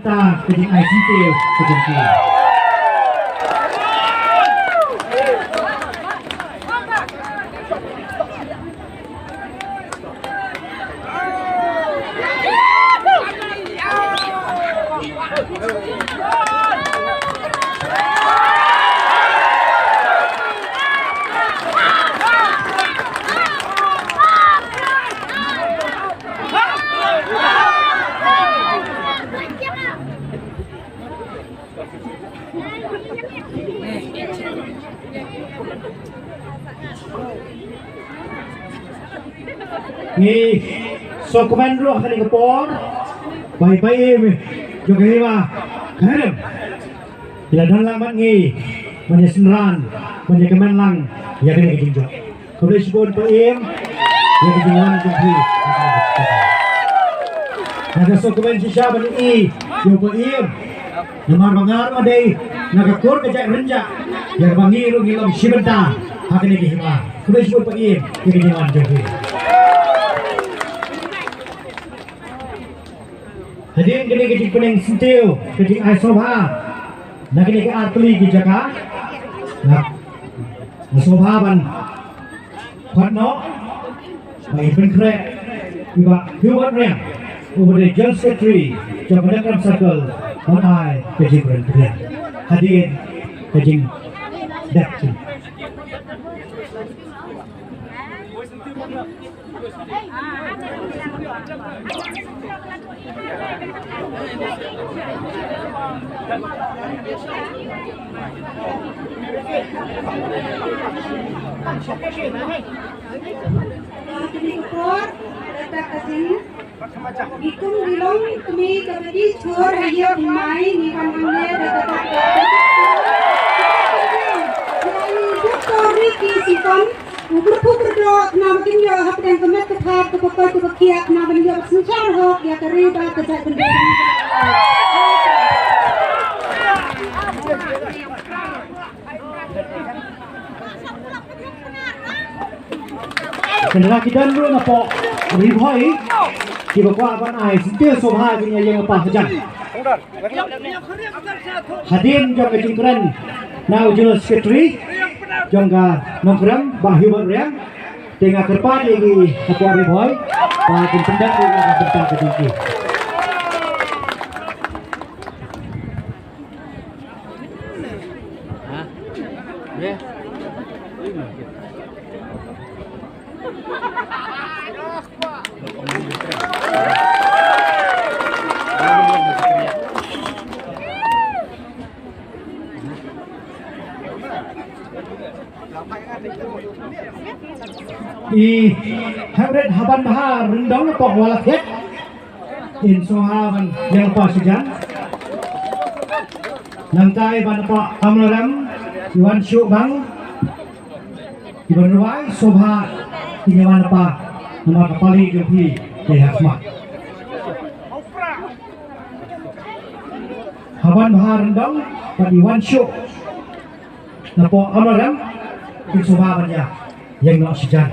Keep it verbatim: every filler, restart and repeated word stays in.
Ta ka jingaisyntiew ka jong ki. Ngi sngewkmen ruh ha kane ka por ba i paidbah jong ka Hima Khyndai ki la don lang bad ngi ban ïa synran ban ïa kmen lang ïa kane ka jingjop. Khublei shibun paidbah ïa ka jingwan jong phi. Nga sngewkmen shisha ban ïa i paidbah. Namar ba nga ruh nga dei na ka kur ka jaid Rynjah ïa kaba ngi ruh ngi long shi bynta ha kane ka hima. Khublei shibun paidbah ïa ka jingwan jong phi. Hadien kane ka jingpyneng syntiew ka jingai sngewbha na kane ka artylli ki jaka. Nga sngewbha ban khot noh ba i pynkhreh i Bah Hubert Riang uba dei General Secretary jong ka Nongkrem Circle ban ai ka jingkren pdiang hadien ka jingdep jingpyneng. Kane ka por, kata ka jing, ngi kum ngi long kmie kaba dih chur ha ïing ha mai, ngi wan hangne da kata ka, ïa i Doktor Ricky Syngkon, u kyrkhu kyrdoh, khnang ba kin ïoh hapdeng ka met ka phad, kaba koit kaba khiah, khnang ban ïoh synshar hok ïa ka ri bad ka jaitbynriew. Kynrad ki don ruh na poh Ri Bhoi kiba kwah ban ai syntiew sngewbha ïa ka ïing kpa hajan. Hadien jong ka jingkren na u General Secretary jong ka Nongkrem Bah Hubert Riang, te nga kyrpad ïa ki na poh Ri Bhoi ba kin pyndep ïa ka bynta ka jong ki. I Hemrit Haban Bha Ryndong na poh Wala Khet. In sngewbha ban ïeng pa shijan. Nangta i Bah Amlarem, i Wan Shuh Bang, i Bah Rwai, sngewbha ïeng pa namar ka pali jong phi te ha khmat. Haban Bha Ryndong bad i Wan Shuh na poh Amlarem, in sngewbha ban ïa ïeng noh shijan.